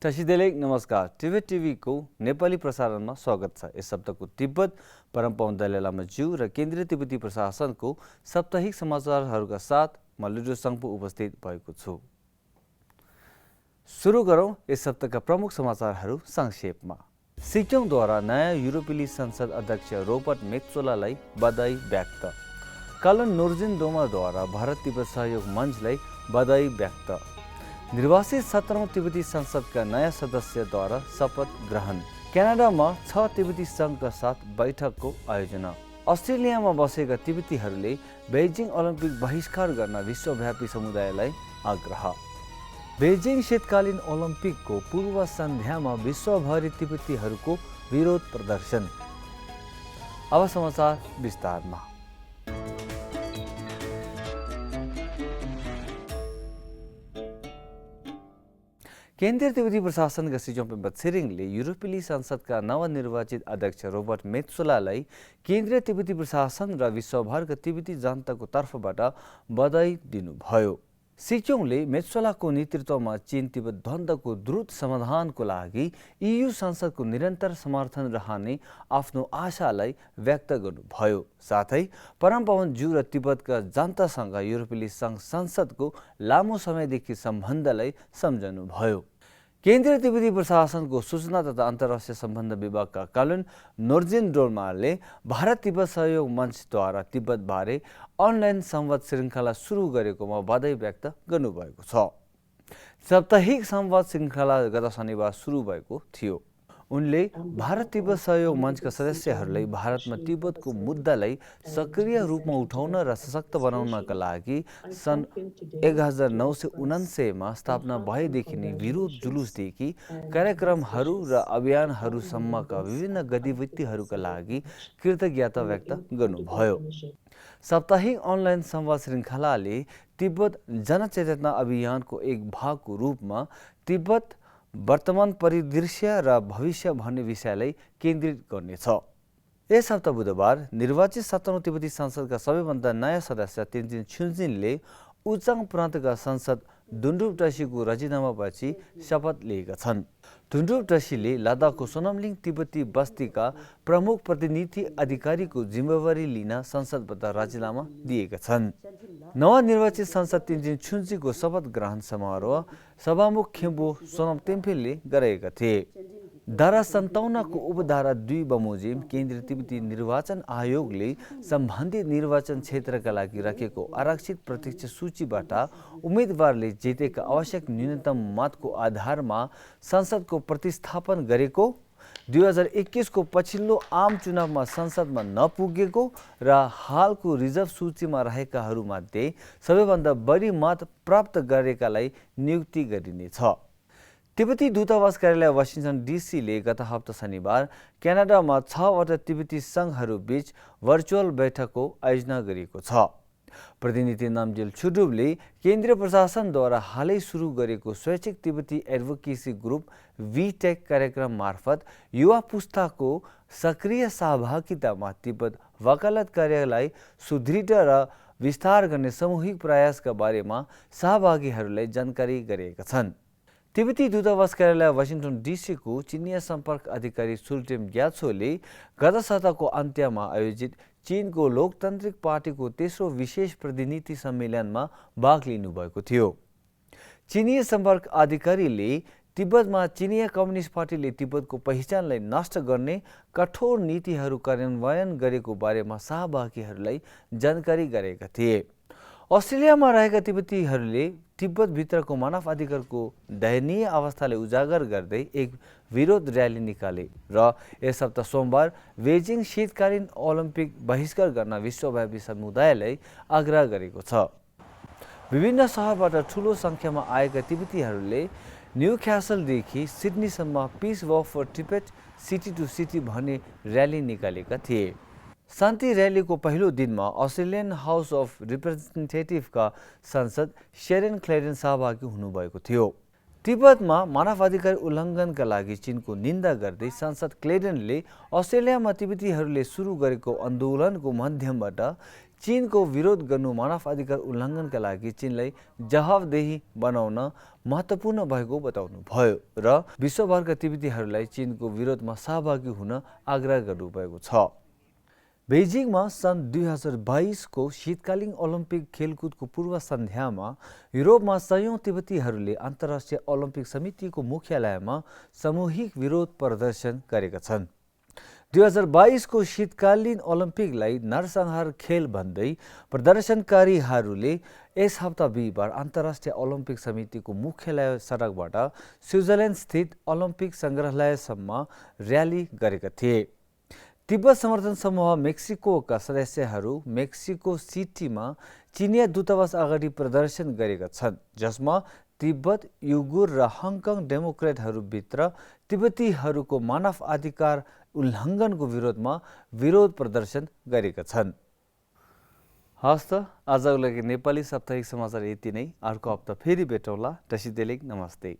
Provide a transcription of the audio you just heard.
टसिदेले नमस्कार तिब्बत टिभीको नेपाली प्रसारणमा स्वागत छ। यस हप्ताको तिब्बत परम्परा दलाइ लामा ज्यू र केन्द्रीय तिब्बती प्रशासनको साप्ताहिक समाचारहरूका साथ म लिडो सङ्पु उपस्थित भएको छु। सुरु गरौँ यस हप्ताका प्रमुख समाचारहरू संक्षेपमा। सिक्किमद्वारा नयाँ युरोपेली संसद अध्यक्ष रोबर्ट मेत्सोलालाई बधाई व्यक्त। कालन नोर्जिन्डोमाद्वारा भारत तिब्बत सहयोग मञ्चलाई बधाई व्यक्त। निर्वाचित 17औं तिब्बती संसदका नयाँ सदस्यद्वारा शपथ ग्रहण। क्यानाडामा 6 तिब्बती सङ्घका साथ बैठकको आयोजना। अस्ट्रेलियामा बसेका तिब्बतीहरूले बेइजिङ ओलम्पिक बहिष्कार गर्न विश्वव्यापी समुदायलाई आग्रह। बेइजिङ शीतकालीन ओलम्पिकको पूर्व सन्ध्यामा विश्वभरि तिब्बतीहरूको विरोध प्रदर्शन। अब समाचार विस्तारमा। केन्द्रीय तिब्बती प्रशासनका सिजोङ पेम्बा छिरिङले युरोपेली संसदका नवनिर्वाचित अध्यक्ष रोबर्ट मेत्सोलालाई केन्द्रीय तिब्बती प्रशासन र विश्वभरका तिब्बती जनताको तर्फबाट बधाई दिनुभयो। सिक्योङले मेत्सोलाको नेतृत्वमा चीन तिब्बत द्वन्द्वको द्रुत समाधानको लागि EU संसदको निरन्तर समर्थन रहने आफ्नो आशालाई व्यक्त गर्नुभयो। साथै परमपवन ज्यू र तिब्बतका जनतासँग युरोपेली सङ्घ संसदको लामो समयदेखि सम्बन्धलाई सम्झनुभयो। केन्द्रीय तिब्बती प्रशासनको सूचना तथा अन्तर्राष्ट्रिय सम्बन्ध विभागका कालुन नोर्जिन्डोमाले भारत तिब्बत सहयोग मञ्चद्वारा तिब्बतबारे अनलाइन संवाद श्रृङ्खला सुरु गरेकोमा बधाई व्यक्त गर्नुभएको छ। साप्ताहिक संवाद श्रृङ्खला गत शनिबार सुरु भएको थियो। उनले भारत तिब्बत सहयोग मञ्चका सदस्यहरूलाई भारतमा तिब्बतको मुद्दालाई सक्रिय रूपमा उठाउन र सशक्त बनाउनका लागि सन् 1979 मा स्थापना भएदेखि नै विरोध जुलुसदेखि कार्यक्रमहरू र अभियानहरूसम्मका विभिन्न गतिविधिहरूका लागि कृतज्ञता व्यक्त गर्नुभयो। साप्ताहिक अनलाइन संवाद श्रृङ्खलाले तिब्बत जनचेतना अभियानको एक भागको रूपमा तिब्बत वर्तमान परिदृश्य र भविष्य भन्ने विषयलाई केन्द्रित गर्नेछ। यस हप्ता बुधबार निर्वाचित 17औं तिब्बती संसदका सबैभन्दा नयाँ सदस्य तेन्जिन छुन्जिनले उचाङ प्रान्तका संसद डुन्डुप्टसीको राजीनामापछि शपथ लिएका छन्। डुन्डुप्टसीले लद्दाखको सोनामलिङ तिब्बती बस्तीका प्रमुख प्रतिनिधि अधिकारीको जिम्मेवारी लिन संसदबाट राजीनामा दिएका छन्। नवनिर्वाचित संसद तेन्जिन छुन्जीको शपथ ग्रहण समारोह सभामुख खेम्बो सोनाम तेम्फेलले गराएका थिए। धारा 57 को उपधारा 2 बमोजिम केन्द्रीय तिब्बती निर्वाचन आयोगले सम्बन्धित निर्वाचन क्षेत्रका लागि राखेको आरक्षित प्रत्यक्ष सूचीबाट उम्मेदवारले जितेका आवश्यक न्यूनतम मतको आधारमा संसदको प्रतिस्थापन गरेको, 2021 को पछिल्लो आम चुनावमा संसदमा नपुगेको र हालको रिजर्भ सूचीमा रहेकाहरूमध्ये सबैभन्दा बढी मत प्राप्त गरेकालाई नियुक्ति गरिनेछ। तिब्बती दूतावास कार्यालय वासिङ्टन डिसीले गत हप्ता शनिबार क्यानाडामा 6 वटा तिब्बती सङ्घहरू बीच भर्चुअल बैठकको आयोजना गरेको छ। प्रतिनिधि नामजेल छुडुबले केन्द्रीय प्रशासनद्वारा हालै सुरु गरेको स्वैच्छिक तिब्बती एडभोकेसी ग्रुप VTech कार्यक्रम मार्फत युवा पुस्ताको सक्रिय सहभागितामा तिब्बत वकालत कार्यलाई सुदृढ र विस्तार गर्ने सामूहिक प्रयासका बारेमा सहभागीहरूलाई जानकारी गरेका छन्। तिब्बती दूतावास कार्यालय वासिङ्टन डिसीको चिनिया सम्पर्क अधिकारी सुल्टेम ग्याछोले गत साताको अन्त्यमा आयोजित चीनको लोकतान्त्रिक पार्टीको तेस्रो विशेष प्रतिनिधि सम्मेलनमा भाग लिनुभएको थियो। चिनिया सम्पर्क अधिकारीले तिब्बतमा चिनिया कम्युनिस्ट पार्टीले तिब्बतको पहिचानलाई नष्ट गर्ने कठोर नीतिहरू कार्यान्वयन गरेको बारेमा सहभागीहरूलाई जानकारी गरेका थिए। अस्ट्रेलियामा रहेका तिब्बतीहरूले तिब्बतभित्रको मानव अधिकारको दयनीय अवस्थालाई उजागर गर्दै एक विरोध र्याली निकाले र यस हप्ता सोमबार बेइजिङ शीतकालीन ओलम्पिक बहिष्कार गर्न विश्वव्यापी समुदायलाई आग्रह गरेको छ। विभिन्न सहरबाट ठूलो सङ्ख्यामा आएका तिब्बतीहरूले न्युक्यासलदेखि सिडनीसम्म peace walk for Tibet city to city भन्ने र्याली निकालेका थिए। शान्ति र्यालीको पहिलो दिनमा अस्ट्रेलियन हाउस अफ रिप्रेजेन्टेटिभका सांसद शेरन क्लेडन सहभागी हुनुभएको थियो। तिब्बतमा मानवाधिकार उल्लङ्घनका लागि चीनको निन्दा गर्दै सांसद क्लेडनले अस्ट्रेलियामा तिब्बतीहरूले सुरु गरेको आन्दोलनको माध्यमबाट चीनको विरोध गर्नु मानव अधिकार उल्लङ्घनका लागि चीनलाई जवाफदेही बनाउन महत्त्वपूर्ण भएको बताउनु भयो र विश्वभरका तिब्बतीहरूलाई चीनको विरोधमा सहभागी हुन आग्रह गर्नुभएको छ। बेजिङमा सन् 2022 को शीतकालीन ओलम्पिक खेलकुदको पूर्व सन्ध्यामा युरोपमा सयौं तिब्बतीहरूले अन्तर्राष्ट्रिय ओलम्पिक समितिको मुख्यालयमा सामूहिक विरोध प्रदर्शन गरेका छन्। 2022 को शीतकालीन ओलम्पिकलाई नरसंहार खेल भन्दै प्रदर्शनकारीहरूले यस हप्ता बिहिबार अन्तर्राष्ट्रिय ओलम्पिक समितिको मुख्यालय सडकबाट स्विजरल्यान्ड स्थित ओलम्पिक सङ्ग्रहालयसम्म र्याली गरेका थिए। तिब्बत समर्थन समूह मेक्सिकोका सदस्यहरू मेक्सिको सिटीमा चिनिया दूतावास अगाडि प्रदर्शन गरेका छन्, जसमा तिब्बत, युगुर र हङकङ डेमोक्रेटहरूभित्र तिब्बतीहरूको मानव अधिकार उल्लङ्घनको विरोधमा विरोध प्रदर्शन गरेका छन्। हस् त आजको लागि नेपाली साप्ताहिक समाचार यति नै। अर्को हप्ता फेरि भेटौँला। तसिदेलेक नमस्ते।